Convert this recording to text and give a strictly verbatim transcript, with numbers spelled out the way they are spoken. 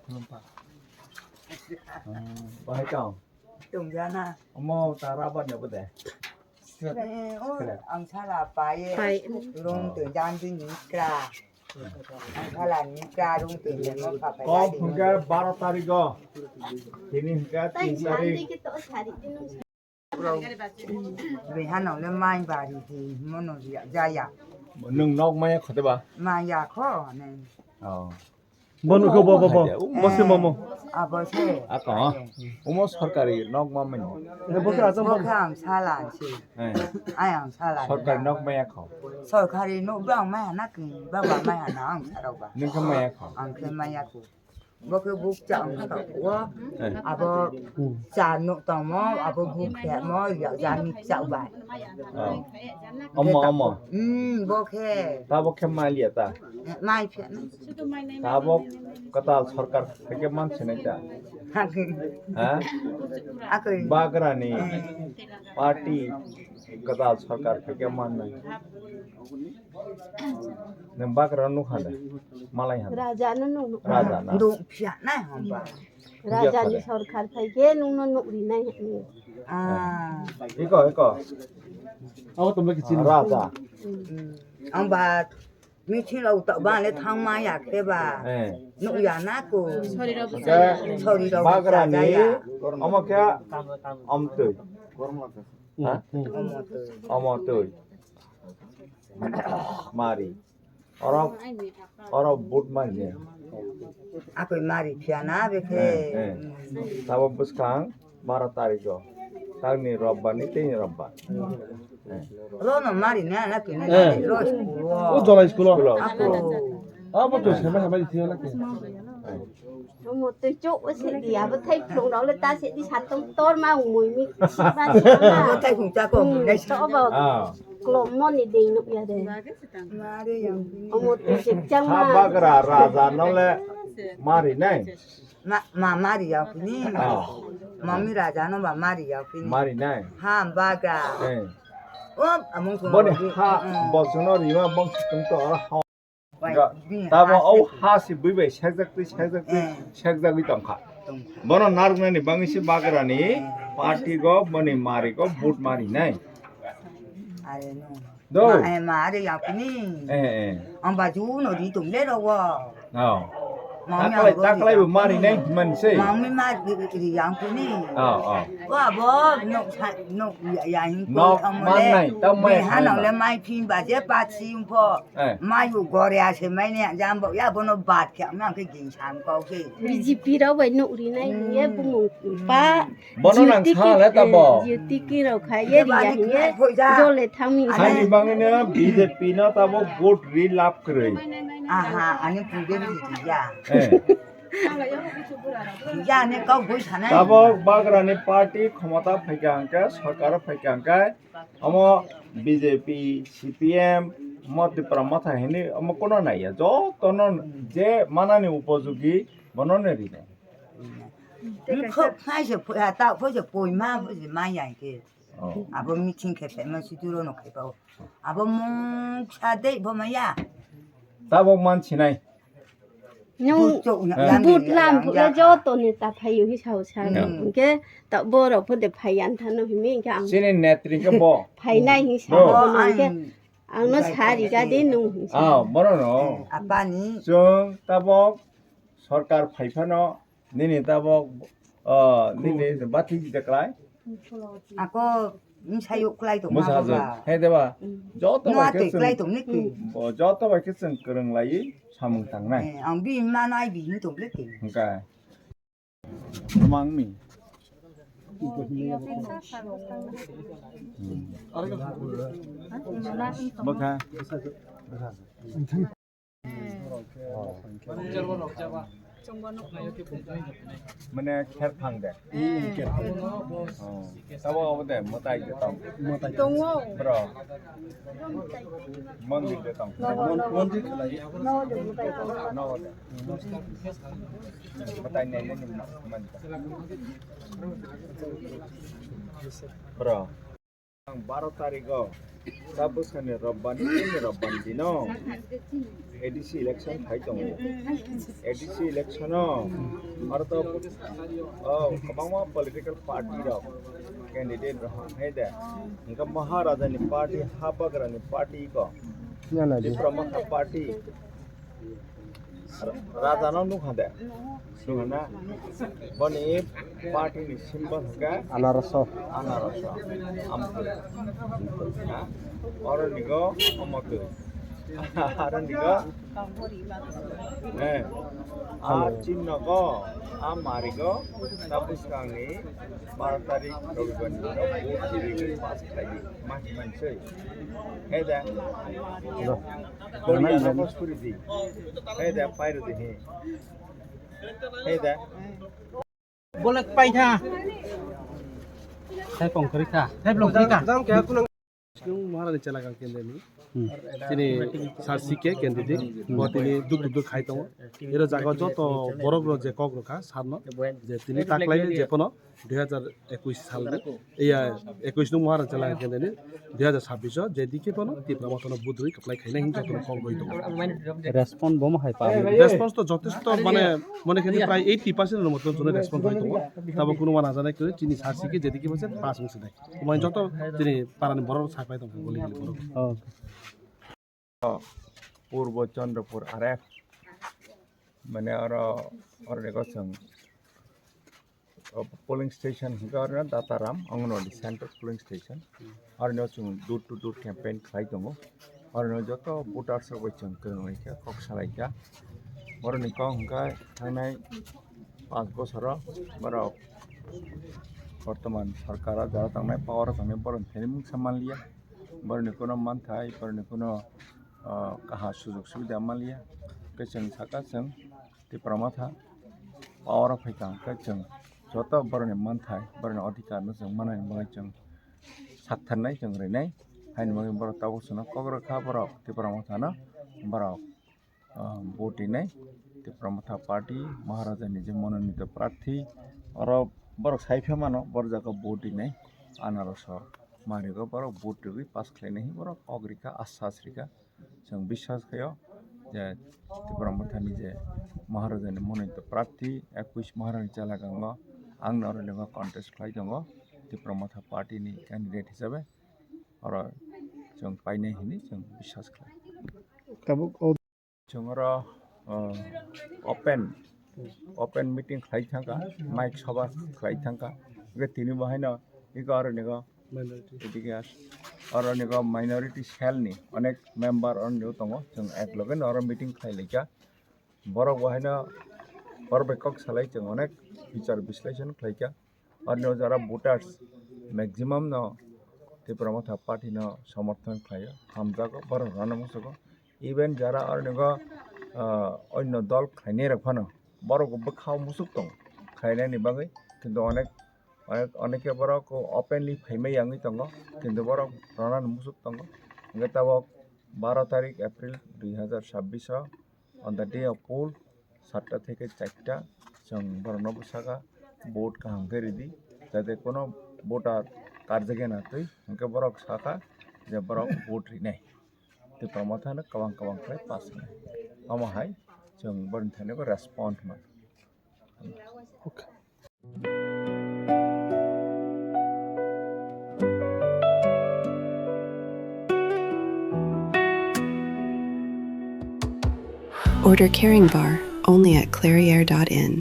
Khulumpa. Hmm, bahai tong? Tong jana. Omo ta rubber ni obo de. Eh, oh, Kira. Ang sala paye. Pai. Rung Oh. Tong jang di ni kra. Ang sala ni kra rung tong jang mo pa pa Kok ya di hingke mo. Baro tarik o. Tini hingke tin tarik. Rehan nong le mai bari di mono ya jaya. Nung nok maya khote ba? Maya kho ne. Oh. Bono khe bo, bo, bo. Bo se momo. Abo se. Ako, ha? Omo sorkari nok ma mani. Eh, bo khe asam bo khe ang sala se. Eh. Ai ang sala. Sorkari nok maya kho. Sorkari nok ba ang maya na khe, ba ba maya na ang sarok ba. Nung khe maya kho. Ang khe maya kho. Bo khe buk cha ang kha kho. Eh. Abo cha nok tamo, abo buk khe mo ya jani cha ba. Oh. Omo, omo. Hmm, bo khe. Ta bo khe maliya ta. Mai phiya na. Tabok kwtal sarkar khaikhe man sinai da. Hakhe. Ha? Hakhe. Bagrani party kwtal sarkar khaikhe mannai. Nwng bagra nukha da? Malai ha da? Raja no nuk. Raja na? Dong phiya nai hamba. Raja ni sarkar khaikhe nwng no nuk rinai hwnwi. Ah. Iko, iko. Abo tongba kiching. Raja. Hmm. Ang ba Meeting rok tok ba le thang ma ya khe ba. Eh. Nuk ya na ko. Hwnkhe sorry rok bagrani cha ya. Omo khe amtwi. Ha? Omo twi. Omo twi. Mari. Oro, oro vote mari. Akoi mari phiya na be khe. Eh, eh. Tabo bwskang. Baro tarikh o. Tangni robbar ni tini robbar. Rono mari na na kini. Eh. Ro school o. O Jolai school o. School o. Ako. Abo to sema sema di thiyana ke. Mo to chok o se di abo thai phlong rok le ta se di satong tor ma mui mi. Abo thai phung cha ko mui nai sa. Abo. Ah. Klom mo ni dei nuk ya de. Mari yang. Omo to se chang ma. Bagra raja no le mari nai. Ma, ma mari ya kini. Ah. Mami raja no ba mari ya kini. Mari nai. Ha baga. Eh. O amung ko. Boni ha, hmm. Bosono rima bong situng to ha. Wai, ga, bini tabo ha o se. Ha si bui bai sajak twi, sajak twi, eh. Sajak twi tongkha. Tongkha. Bono narwknani bangwi se bagrani, eh. Party go, boni mari go, vote mari nai. Are no. Do. Ma, eh, ma, are ya kuni. Eh, eh. Ang baju no ri tung le ro wo. Oh. Mami taklai, ang taklai ri bo yang mari kuni. Nai man se. Mami ma ri, ri yang kuni. Oh, oh. Wa bo no sa, no ya, ya hin ko no ang man le. Nai, tam mai. Ni ha no le mai phin ba je pa chi yung pho. Eh. Mai yu gore a se mai ne jam bo ya bo no bat kya ma ke ging sam ko ke. B J P rok bai no ri nai ye bumung pa. Bono nang sa le tabo. Jyoti ki rok khai ye ri ya ye. Jole thang mi. Ani bangino B J P no tabo vote ri lab kwrwi. Aha, ani puje ri ya. Eh. Ya ne kau bui sanai. Tabo bagrani party khomota phaikha hwnkhe, sarkar phaikha hwnkhe, omo B J P, C P M, omo Tipra Motha hini omo kono naiya. Jotono je manani upojogi bono ne rinai. Khok khai se phuya ta phu se pui ma phu se ma ya ke. Oh. Abo meeting khe phaima si duro no khai pao. Abo mung sa dei bo ma ya. Tabo man sinai. Nung but chok na, but yang lam yang phuya yang joto ni ta phayu hi sao sa. Hmm. Hingke ta borok phu de phai yan thano himi hingke ang. Sini netri ke bo. Phai nai hi sa bo no hingke ang no sari ga de nung hi sa. Ah, bono no. Apani. Chwng tabok sorkar phai phano nini tabok, ah, nini bati de klai. Ako misa yuk klai tong ma ba. He de ba. Joto ba ke klai tong ni ki. Bo joto ba ke chwng kwrwng lai samung tangnai. Eh, ang bi ma nai bi hin tong le ki. Hingka. Mang mi. Hmm. Baka. Mane kher thang de. Hmm, kher thang. Oh. Tabo abo de, mwtai de tong. Mwtai. Tongo. Bro. Mondir de tong. Mon-, mondir khlai. No de. Mwtai nai nai man. Bro. Ang baro tarikh o, ta bwsani Robbani, ini Robbani dino A D C election khai tongo. A D C election o, aro to, oh, kwbangma political party rok, candidate rok hai de. Hingke Maharaja ni party, Habagra ni party ko, Tipra Motha party, Raja no nukha de. Nukha na? Boni party ni symbol hwnkhe Anaroso. Anaroso. Amtwi. Ha? Oro nigo omotwi. Aro nigo. Eh. A chinno go. A marigo. Tapos kangni bar tarik Robibar ni vote kiri pass khlai di. Mas mansai. Heda. Hello. Boni ano post kuri di. Heda, pairo di he. Heda. Bolak paitha. Thai pong kari kha. Thai pong kari kha. Maharani chela kang kendeni. Hmm. Tini sar C K candidate. Hmm. Bo tini duk duk duk khai tongo. Ero jaga joto borok rok je kok rokha sarno je tini taklai je kono dui hajar ekush salni, iya, ekush nung Maharani chela kendeni, dui hajar sabbish o J D K phano Tipra Mothano budrui kwplai khaina hini jotono kok rwi tongo. Response bo hai pa. Response to jotesto mane, mone khani prai eighty percent no motom jono response hai tongo. Tabo kuno wana jana kre chini sar C K J D K phano pass wngsi dai. Mane joto chini parani borok saklai tongo goli goli borok. Oh. Purbo Chandrapur R F, mane oro, oro ni gosong, o polling station hingke oro no Dataram Anganwadi Center polling station. Oro no chwng door to door campaign khlai tongo. Oro no joto voters rok bai chwng kwrwngwi khe kok salai kha. Borok ni kok hwnkhe thangnai panch bosoro borok bortoman sarkar o jara tangnai, power o tangnai borok ni thani mungsa manliya. Borokni kuno manthai, borokni kuno, ah, kaha sujok subida manliya. Hwnkhe chwng saka chwng Tipra Motha power o phaikha, hwnkhe chwng joto borokni manthai, borokni adhikar no chwng manani bagwi chwng saktharnai, chwng rinai. Haini bagwi borok tabuk chwngno kok rwkha, borok Tipra Mothano borok ah, vote rinai. Tipra Motha Party, Maharaja ni je mononito prarthi, oro borok sai phe mano, borok jaga vote rinai. Anaroso marigo borok vote rwgwi pass khlainai hinwi borok kok rikha, asas rikha. Chwng biswas khaio je Tipra Motha ni je Maharaja ni mononito prarthi, ekush Maharani chela gango, ang no oro lengkha contest khlai tongo Tipra Motha Party ni candidate hisabe. Oro chwng painai hinwi chwng biswas khlai. Tabuk o Chwng oro, uh, open, open meeting khlai thangkha, mic sabha khlai thangkha. Hwnkhe tini bo haino eko aro nigo Minority. Oro nigo minority cell ni onek member oro nigo tongo. Chwng ek loge no oro meeting khlai laikha. Borok bo haino borok bai kok salai chwng onek bichar bisleshon khlaikha. Oro nigo jara voters maximum no Tipra Motha Party no somorthon khlaio, hamjago, borok rano musugo. Even jara oro nigo, ah, onno dol khlainai rok phano borok bo bwkha o musuk tongo khlainani bagwi, kintu onek, onek, onek khe borok openly phaimai yangwi tongo, kintu borok ronani musuk tongo. Hwnkhe tabok baro tarik April dui hazar chabbish o, on the day of poll, satta theke charta chwng borokno bwsaka vote kaham khe ridi, jate kono voter karjak ya na twi, hwnkhe borok sakha je borok vote rinai. Tipra Mothano kwbang kwbang khlai pass wngnai. Omo hai chwng borokni thani bo respond man. Okay. Order Caring Bar only at clairiere dot in.